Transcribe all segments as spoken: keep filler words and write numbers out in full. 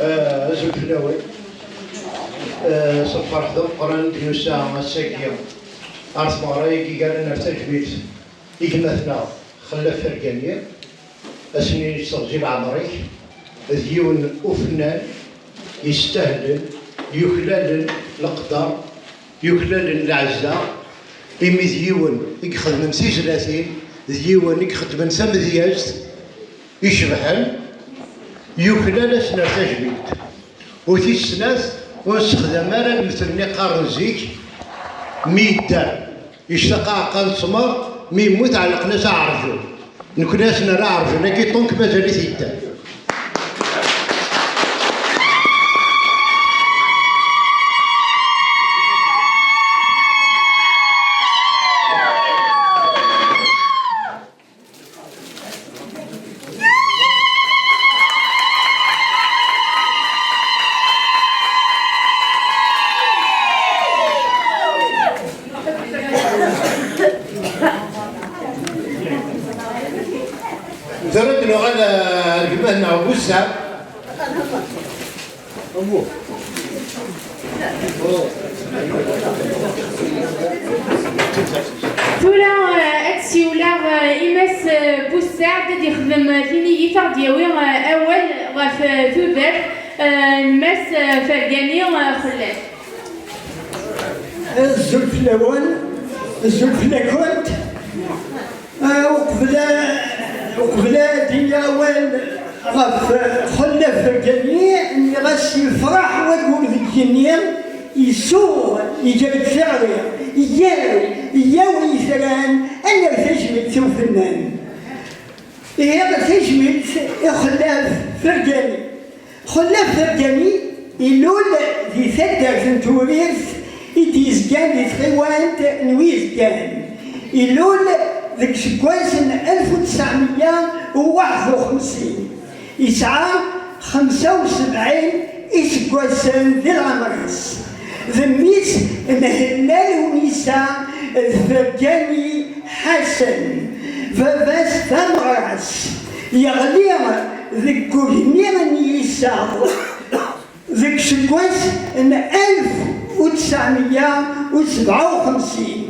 Azul fell-awen. Eh, s lferḥ d ameqqran i d-nusa ass-agi ar tmeɣra-agi gar-aneɣ, tajmilt i gma-tneɣ Xellaf Fergani, ad s-nini yesseɣzi leɛmer-ik, d yiwen ufennan yestahlen, yuklalen leqder, yuklalen leɛza, imi d yiwen i ixedmen tizlatin, d yiwen i ixedmen tamedyazt icebḥen, yuklal ass n ar tajmilt. U tis snat, ur nessexdam ara lmetl-nni qqaren zik, mi yedder yectaq aɛeqqa n ttmer, mi yemmut ɛellqen-as aɛerjun. Nekni ad s-nerr aɛerjun-agi ṭunk mazal-it yedder. Tura ad nuɣal ar gma-tneɣ Bussa. Tura, eh, ad siwleɣ, eh, i Mass, eh, Bussaɛd, ad ixdem, eh, tinigit, ad ɣ-d-yawi, eh, awal ɣef, eh, tudert, eh, n Mass, eh, Fergani, eh, Xellaf. Azul fell-awen, azul fell-akent. Ah, uqbel a-, uqbel ad d-iniɣ awal ɣef Xellaf Fergani, nniɣ-as yefreḥ waggur deg yigenni, isuɣ, iga-d tiɣri, yyaw, yyaw itran, ad nerr tajmilt i ufennan. Ihi tajmilt i Xellaf Fergani. Xellaf Fergani ilul di taddart n Tewrirt i d-yezgan di tɣiwant n Wizgan. Ilul deg useggas n alef u tesɛemya u waḥed u xemsin. Yesɛa xemsa u sebɛin iseggasen di leɛmer-is. D mmi-s n Hellal Unisa d Fergani Ḥasen, baba-s d ameɣras. Yeɣli deg ugenni n yiseɣ deg useggas n alef u tesɛemya u sebɛa u xemsin.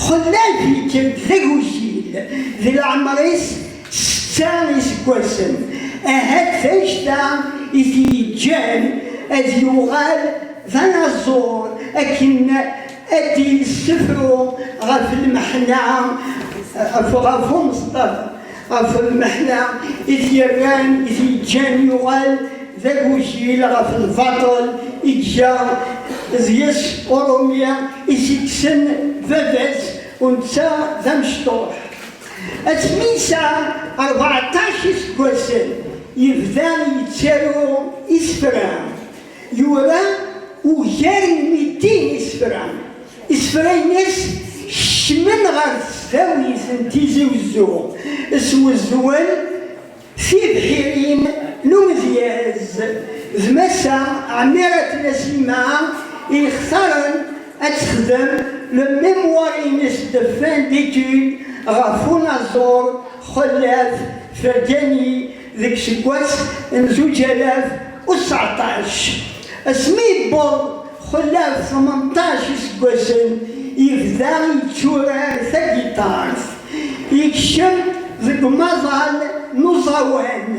Xellaf yekker-d d agujil, di leɛmer-is setta iseggasen. Ahat d annect-a i t-yeǧǧan ad yuɣal d anaẓur, akken ad d-yessefru ɣef lmeḥna, ɣef, ɣef umeẓṭaf, ɣef lmeḥna i t-yerran, i t-yeǧǧan yuɣal d agujil ɣef lbaṭel i iga deg-s urumi i s-ikksen baba-s, u netta d amecṭuḥ. Asmi yesɛa rbeɛṭac iseggasen, yebda yettaru isefra. Yura ugar n mitin isefra. Isefra-ines kecmen ɣer tesdawit n Tizi Wezzu, swezwen tibḥirin n umedyaz. D Massa Ɛmirat Nasima i yextaren ad texdem le mémoire-ines de fin d'études ɣef unaẓur Xellaf Fergani deg useggas n zuǧ alaf u tseɛṭac. Asmi yewweḍ Xellaf tmenṭac iseggasen, yebda yetturar tagiṭart. Yekcem deg umaḍal n uẓawan.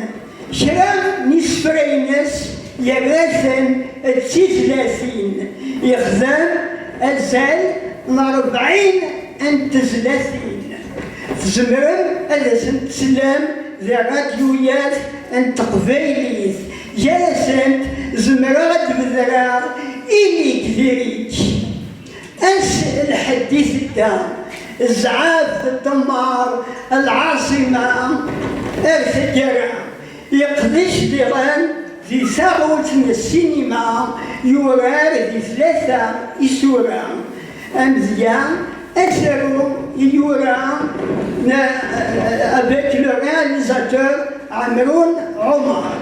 Kra n yisefra-ines yerra-ten d tizlatin. Yexdem azal n rebɛin n tezlatin. Tzemrem ad asent-teslem di rradyuyat n teqbaylit. Gar-asent, zemreɣ ad d-bedreɣ Ili-k diri-k, Ass n lḥedd i tedda, Zzɛaf d Ddemmar, Lɛaṣima ar taggara. Yeqdec diɣen di taɣult n ssinima, yurar di tlata isura. Amedya asaru i yura n, avec le réalisateur Ɛemrun Ɛumer.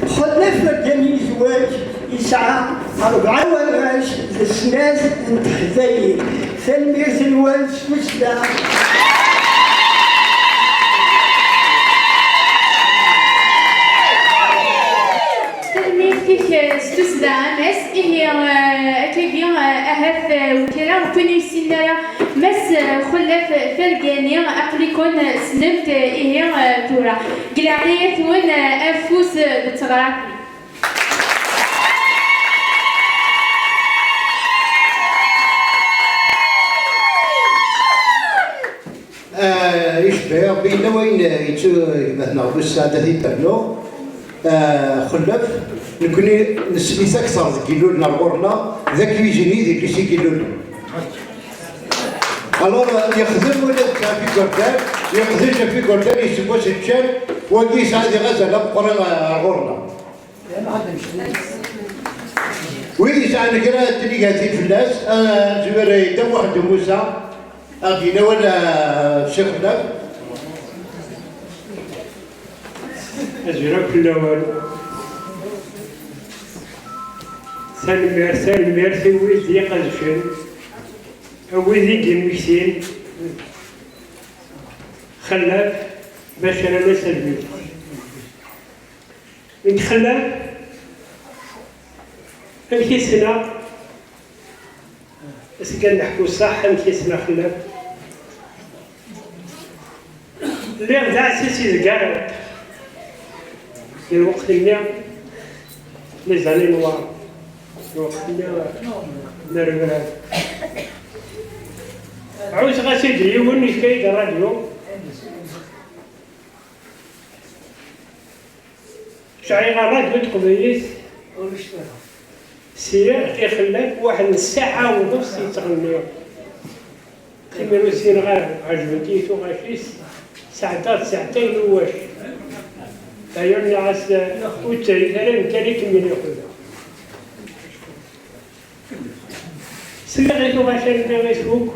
Xellaf Fergani yezweǧ, yesɛa rebɛa warrac d snat n teḥdayin. Tanemmirt-nwen s tussda. Tanemmirt Kik s tussda a Mass, ihi, eh, akkagi, eh, ahat, eh, kra n win ur yessinen ara Mass, eh, Xellaf Fergani, aql-iken, eh, tessnem-t, eh, ihi, eh, tura. Deg leɛnaya-twen, eh, afus, eh, d teɣratin. Ah, icebbeḥ Ṛebbi, yella wayen yettu gma-tneɣ bu ssaɛdat i d-ternuɣ. Ah, Xellaf, nekkni nesli-t akteṛ deg Yillulen ar ɣur-neɣ, d acuizinier di lycée n Yillulen. Alors, yexdem ula d Jeff Gordon, yexdem Jeff Gordon, yesseww-as ččan, wagi yesɛa diɣ azal ameqqran ar ɣur-neɣ. Wid yesɛan kra n tligatin fell-as, ah, nezmer, eh, Dda Muḥend Musa, ad d-yini awal, ah, Ccix Xellaf. Azul akk fell-awen. Tanemmirt, tanemmirt i wid d-iqedcen, a wid i d-immektin. Xellaf, bac ara nas almit. Nekk Xellaf, amek i ssneɣ? As-kan neḥku ṣṣeḥ, amek i ssneɣ Xellaf? Lliɣ d aɛessas i deg ara di lweqt-nni, les années noires, lweqt-nni n rrebrab. Ɛusseɣ-as-id yiwen, yefka-yi-d ṛṛadyu. Sɛiɣ ṛṛadyu n teqbaylit, sliɣ i Xellaf waḥed n ssaɛa u nus yettɣenni. Timirusin ɣer ɛejbent-iyi tuɣac-is, sɛeddaɣ-d saɛtayn u wac. Dayen nniɣ-as, ur ttayit ara, nekk ara ikemmel ixedda. Sliɣ i tuɣac-nni i tfuk.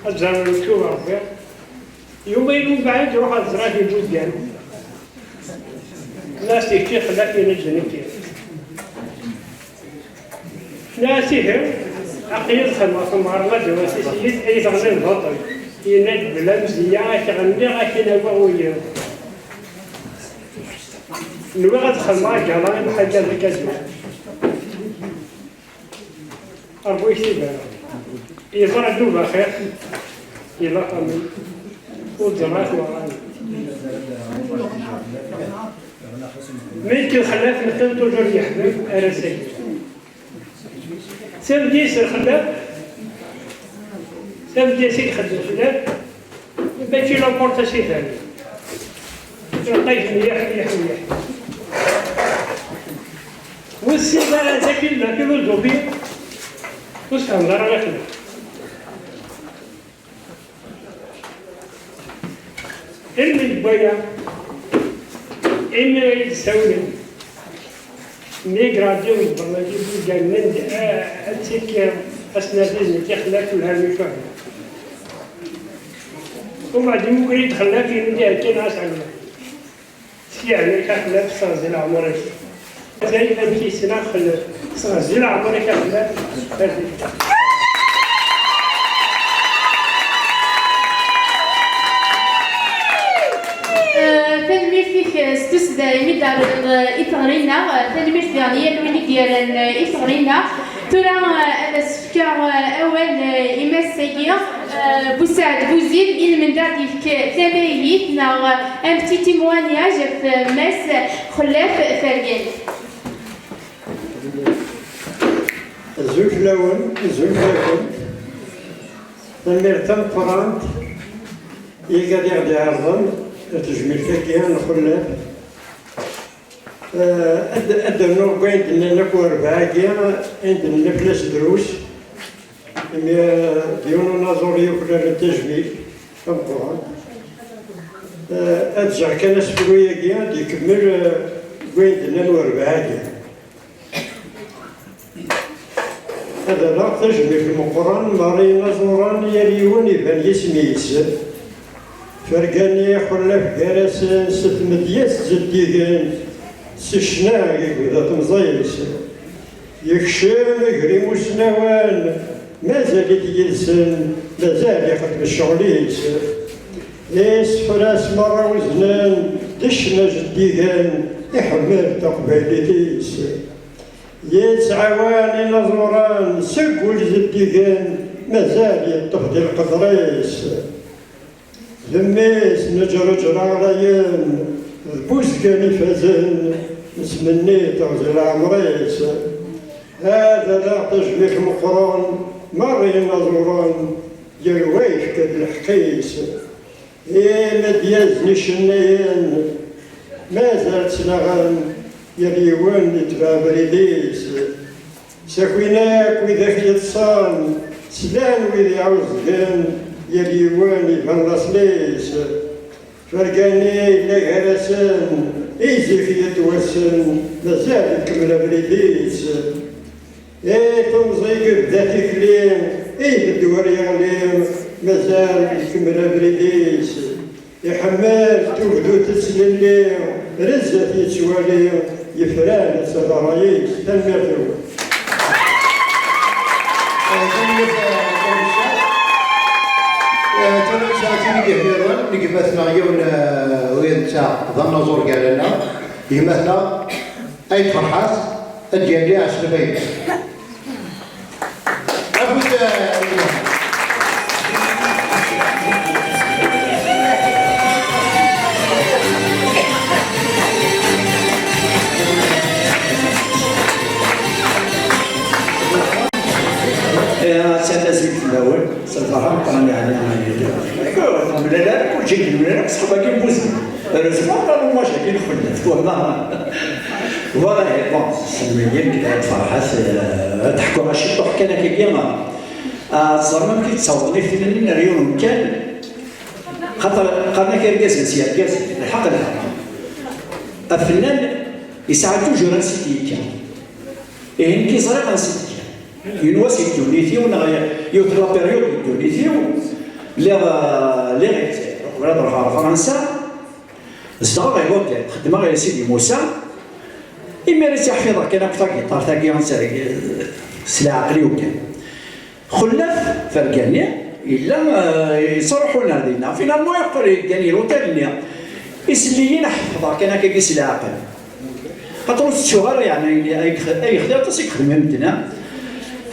Ad ẓren Tubeṛ Bbiɣ. Yuba-inu mbeɛd ruḥ ad ẓreɣ di Budgan. Nniɣ-as, "Ikki Xellaf, yenna-d nekki." Nniɣ-as, "Ihi, aql-i ad xedmeɣ tameɣra ma d-iwasis-iyi-d ay teɣliḍ baṭel." Yenna-d, "Bla mzeyya, ad k-ɣenniɣ, ad k-in-awiɣ wiyiḍ." Nwiɣ ad xedmeɣ agala i Mḥend Abakadu. Ṛebbi ur yektib ara. Yeḍra ddub axir, yella xamen, ur ẓerra tuɣal. Mi nekk d Xellaf neqqim toujours yeḥbeb ar ass-agi. Tameddit Xellaf, tameddit i ixeddem Xellaf, mačči la porte-as i tali. Lqayt mliḥ, mliḥ, mliḥ. Ur tessineḍ ara d akken la philosophie, ur tfehmeḍ ara akken. Imi deg waya, imi ay d-ssawlen, migradio d bernaji Bulgar, nnan-d, ah, ad tekkiḍ asnerni n Tixellaf n Lhermic Uḥdi. Ubeɛd imugri-d Xellaf, yenna-d, "Akken ɣas ɛemma." Sliɣ-ak axlaf, sseɣzi leɛmer-ik. Mazal amek i ssneɣ axlaf, sseɣzi leɛmer-ik axlaf. Eh, tanemmirt-ik, eh, s tussda imi d-terriḍ, eh, i teɣri-nneɣ. Eh, tanemmirt diɣen i yal win i d-yerran, eh, i teɣri-nneɣ. Tura, eh, ad as-fkeɣ, eh, awal, eh, i Mass-agi, eh, Busaɛd Buzid, i lmend ad d-yefk tamayit neɣ, eh, un petit témoignage ɣef, eh, Mass Xellaf Fergani. Azul fell-awen, azul fell-awen. Tanemmirt tameqqrant i ad aɣ-d-iɛerḍen ar tejmilt-agi n Xellaf. Eh, ad, ad d-rnuɣ deg wayen d-nnan akk urbaɛ-agi, ayen d-nenna fell-as drus, imi, eh, d yiwen unaẓur yuklalen tajmilt tameqqrant. Eh, ad ǧǧeɣ kan asefru-agi ad d-ikemmel, eh, deg wayen d-nnan urbaɛ-agi. Ad rreɣ tajmilt meqqren merra i yinaẓuren, yal yiwen iban yisem-is. Fergani, Xellaf gar-asen, s tmedyazt zeddigen, s ccna i yebda temẓi-s. Yekcem iger imusnawen, mazal-it yid-sen, mazal ixeddem ccɣel-is. Isefra-s merra uznen, d ccna jeddigen, Iḥemmel taqbaylit-is, yettɛawan inaẓuren seg wul zeddigen, mazal yeṭṭef di lqedr-is. D mmi-s n Ǧerǧer Ɛlayen, d Buzgan ifazen, nettmenni teɣzi leɛmer-is. Ad rreɣ tajmilt meqqren, merra inaẓuren, yal wa yefka-d lḥeqq-is. Imedyaz n icennayen, mazal ttnaɣen, yal yiwen itbeɛ abrid-is. Sakkin akk widak yeṭṭsen, slan wid iɛuẓgen, yal yiwen iban laṣel-is. Fergani yella gar-asen, i zik yettwassen, mazal ikemmel abrid-is. I temẓi yebda tikli, i ibeddu ur yeɣli, mazal ikemmel abrid-is. Iḥemmel tugdut tettlelli, rezat yettwali, yefran ad tt-id ṛṛay-is. Tanemmirt-nwen. Eh, tanemmirt, eh, tanemmirt. Eh, tanemmirt i Sidi Gihmiren, n gma-tneɣ yiwen, eh, ur netta d anaẓur gar-aneɣ. Gma-tneɣ, Ayt Ferḥat, ad d-yalli Ɛeslbayt. Afus, eh, Eh, ad tallazem fell-awen, s lferḥ ameqqran yeɛni. Mlal ara, ur ǧǧin mlal akk ṣṣḥab-agi n Buzgan. Heureusement, qqaren moi-agi n Xellaf, wallah. Voilà, eh, bon, semmi-yi nekk d Ferḥat, eh, ad ḥkuɣ aciṭuḥ kan akkagi, ah, ad teẓrem amek i d-ttawḍen ifennanen ar yiwen umkan, xaṭer qqaren-ak irgazen s yergazen, lḥeqq, lḥeqq. Afennan yesɛa toujours ansi d-yekka. Ihi nekk ẓriɣ ansi d-yekka. Yiwen wass di ddunit-iw, neɣ yiwet la période di ddunit-iw, lliɣ, eh, lliɣ, qbel ad ruḥeɣ ɣer Fransa, zedɣeɣ di l'hôtel, xeddmeɣ i Sidi Musa. Imir i tt-ḥfiḍeɣ kan akk tagiṭart-agi, s leɛqel-iw kan. Xellaf Fergani yella, eh, yettruḥun ar dinna. Finalement, yeqqel yeggani l'hôtel-nni. Iselliyen ḥeffḍeɣ kan akkagi s leɛqel. Xaṭer ur tettuɣ ara, yeɛni, ay, ay, ay xdiɣ aṭas i yexdem medden, ah.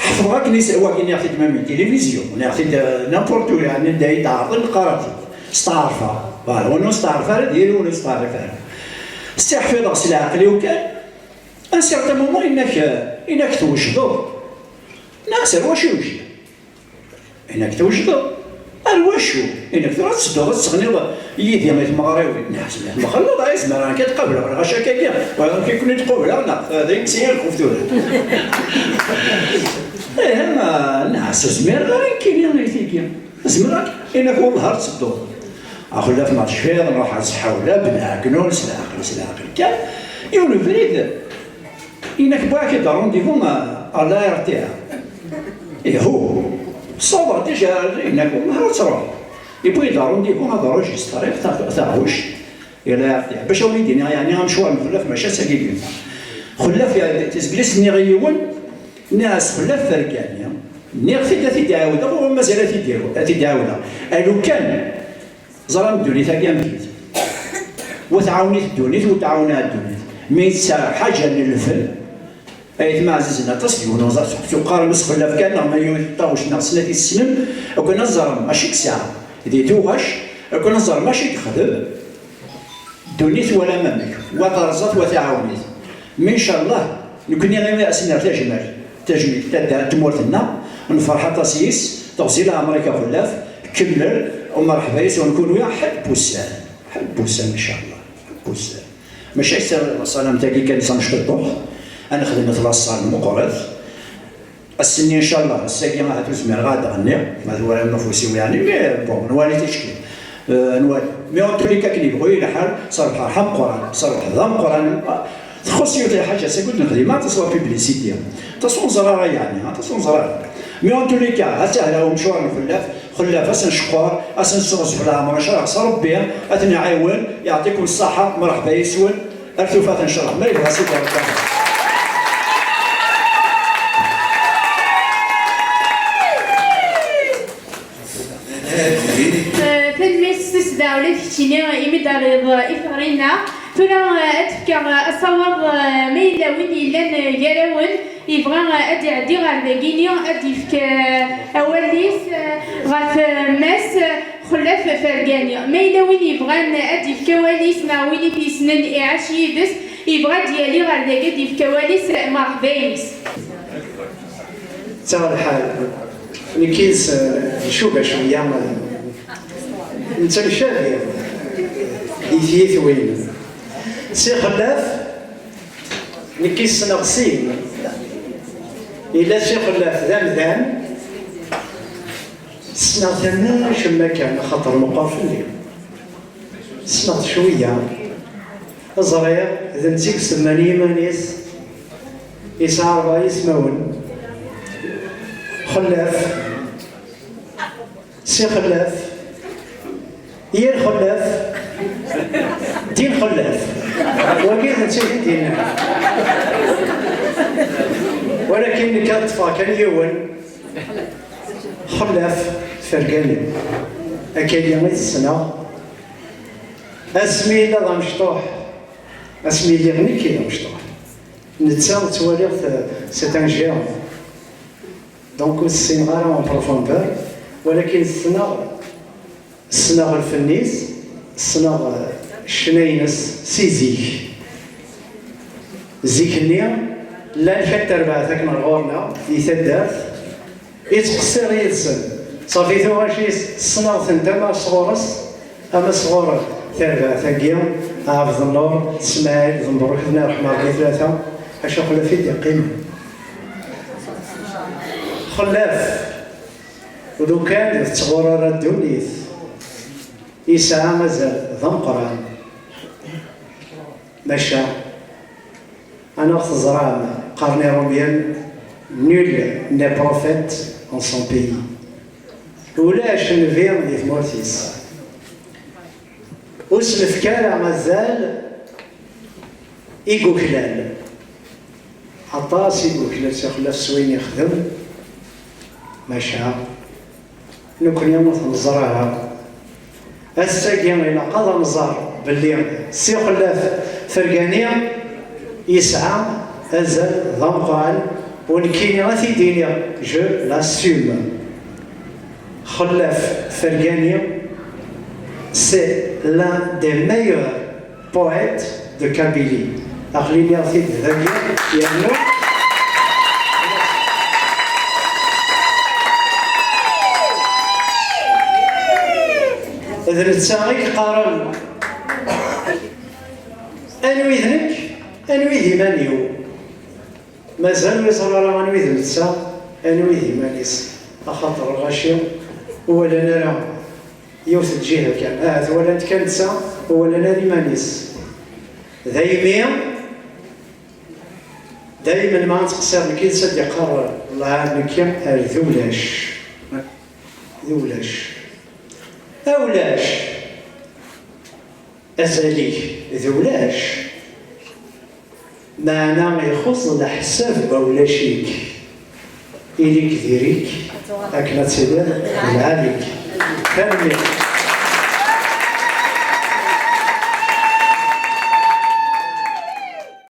Ḥeffḍeɣ akken is-, wagi nniɣ-t-id même une télévision, nniɣ-t-id, eh, n'importe où, yeɛni, anda i d-ɛerḍen qqareɣ-t-id. Steɛṛfeɣ. Voilà, ur nesteɛṛef ara diri, ur nesteɛṛif ara. Ssiḥfiḍeɣ s leɛqel-iw kan. À un certain moment, inak, inak twejdeḍ. Nniɣ-as ar wacu wejdeɣ? Inak twejdeḍ. Ar wacu? Inak tura ad tedduḍ ad teɣniḍ yid-i i tmeɣriwin. Nniɣ-as ma tmxelleḍ, ay zemreɣ nekk ad qableɣ lɣaci akkagi. Wala amek i ken-id-qableɣ, neɣ d ayen s-yir lxuf tura. Ih, ma, nniɣ-as ur zmireɣ ara nekkini i tigi. Zemreɣ, inak wellah ar tedduḍ. Axellaf ma tecfiḍ, nruḥ ar Sḥawla, Ben Ɛeknun, s leɛqel, s leɛqel kan. Yiwen ubrid, inak wwiɣ-ak-id rendez-vous à, à l'A R T A. Ihu, ssawḍeɣ déjà, inak wellah ar truḥ. Yewwi-d rendez-vous ad enregistriɣ ta-, taɣect i l'A R T A. Bac awen-id-iniɣ, yeɛni, amecwar n Xellaf mačči ass-agi kan. Xellaf, ya-, tizglist nniɣ i yiwen, nniɣ-as Xellaf Fergani, nniɣ-t-id ad t-id-ɛawdeɣ, u mazal ad t-id-, ad t-id-ɛawdeɣ. Alukan ẓran ddunit-agi amek-it. Wa tɛawen-it ddunit, wa tɛawen-it ddunit. Mi yettara ḥaǧa n lfen, ayetma ɛzizen aṭas deg-wen uẓar, tuqqar Msxellaf kan, neɣ ma yiwet taɣect neɣ snat i tessnem, akk ad ẓrem acu i yesɛa di tuɣac, akk ad ẓrem acu i yexdem. Ddunit twalam amek, wa terẓa-t, wa tɛawen-it. Mi ncallah, nekkni imi as-nerr tajmalt, tajmilt, tadda n tmurt-nneɣ, nferḥ aṭas yis, teɣzi leɛmer-ik a Xellaf, kemmel, u mreḥba yis-wen kunwi, ḥebb ussan, ḥebb ussan, ncallah, ḥebb ussan. Mačči s-, salamt-agi kan s amecṭuṭ, ad nexdem laṣṣal meqqret. Ass-nni, ncallah, ass-agi ahat ur zmireɣ ad d-ɣenniɣ, ma twalam afus-iw, yeɛni, mais bon, nwali ticki. Euh, nwali. Mais en tous les cas, akken yebɣu yili lḥal, s rrbeḥ ameqqran, s rrbeḥ d ameqqran, txuṣṣ yiwet lḥaǧa, s akud nexdim, aṭas la publicité. Aṭas ur neẓra ara, yeɛni, aṭas ur neẓra ara. Mais en tous les cas, ad sahleɣ umecwar n Xellaf, Xellaf, ad s-nceqqer, ad s-nesseɣzef leɛmer, ncallah, s Rebbi, ad t-nɛiwen, yeɛṭikum ṣṣaḥa, mreḥba yis-wen, ar tufat, ncallah. Ma yebɣa Sidi Rebbi. Eh, tanemmirt s tussda ula d keččini imi d-terriḍ i teɣri-nneɣ. Tura, eh, ad d-fkeɣ, eh, asawaḍ, eh, ma yella win yellan, eh, gar-awen, yebɣa, eh, ad d-iɛeddi ɣer dagini, ad d-yefk, eh, awal-is, eh, ɣef, eh, Mass, eh, Xellaf Fergani. Ma yella win yebɣan, eh, ad d-yefk awal-is, neɣ win i t-yessnen iɛac yid-s, yebɣa ad d-yali ɣer dagi ad d-yefk awal-is, eh, merḥba-ines. Ttaɣ lḥal, nekk yid-s, eh, ncuba cwiya, eh, nettemcabi di tyitwin. Si Xellaf, nekk ssneɣ sin. Yella Si Xellaf d amdan, ssneɣ-t am cemma kan, axaṭer meqqer fell-i. Ssneɣ-t cwiya. Ẓriɣ, d netta i isemman i yiman-is, yesɛa rebɛa yismawen. Xellaf. Si Xellaf, yir Xellaf, din Xellaf. Wagi d netta i d-yenna. Walakin nekk ad ṭṭfeɣ kan yiwen. Xellaf Fergani. Akka i t-ssneɣ. Asmi yella d amecṭuḥ, asmi lliɣ nekk i d amecṭuḥ. Netta ttwaliɣ-t, c'est un géant. Donc ur ssineɣ ara en profondeur, walakin ssneɣ, ssneɣ lfen-is, ssneɣ, eh, ccna-ines si zik. Zik-nni, llan kra n terbaɛt akken ar ɣur-neɣ, di taddart, yettqeṣṣir yid-sen. Ṣafi tuɣac-is ssneɣ-tent ama sɣur-s, ama sɣur terbaɛt-agi, Ɛebd Nnur, Smaɛil d Mbruk, d Nna Ṛeḥma Ṛebbi tlata, acu Xellaf i d-yeqqimen. Xellaf, lukan d tɣur ara ddunit, yesɛa azal d ameqqran. Maca, anaɣ teẓram, qqaren Iṛumyen, nul n'est prophète en son pays. Ulac nnbi di tmurt-is. Ur s-nefk ara azal i yuklal. Aṭas i yuklal Si Xellaf s wayen yexdem, maca nekkni ur t-neẓra ara. Ass-agi ilaq ad nẓer belli Si Xellaf Fergani yesɛa azal d ameqqran, u nekkini ad t-id-iniɣ, je l'assume. Xellaf Fergani, c'est l'un des meilleurs poètes de Kabylie. Aql-i nniɣ-t-id dagi, yernu d netta i yeqqaren, anwi d nekk, anwi d iman-iw. Mazal ur yeẓri ara anwi d netta, anwi d iman-is. Axaṭer lɣaci ur walan ara yiwet n lǧiha kan. Ahat walan-t kan netta, ur walan ara iman-is. Daymi, daymen ma nettqeṣṣir nekk yid-s ad d-yeqqar, "Wellah ar nekki ar d ulac." D ulac. A ulac! Azal-ik d ulac. Meɛna ixuṣ leḥsab ma ulac-ik. Ili-k diri-k akken ad tiliḍ d lɛali-k. Tanemmirt.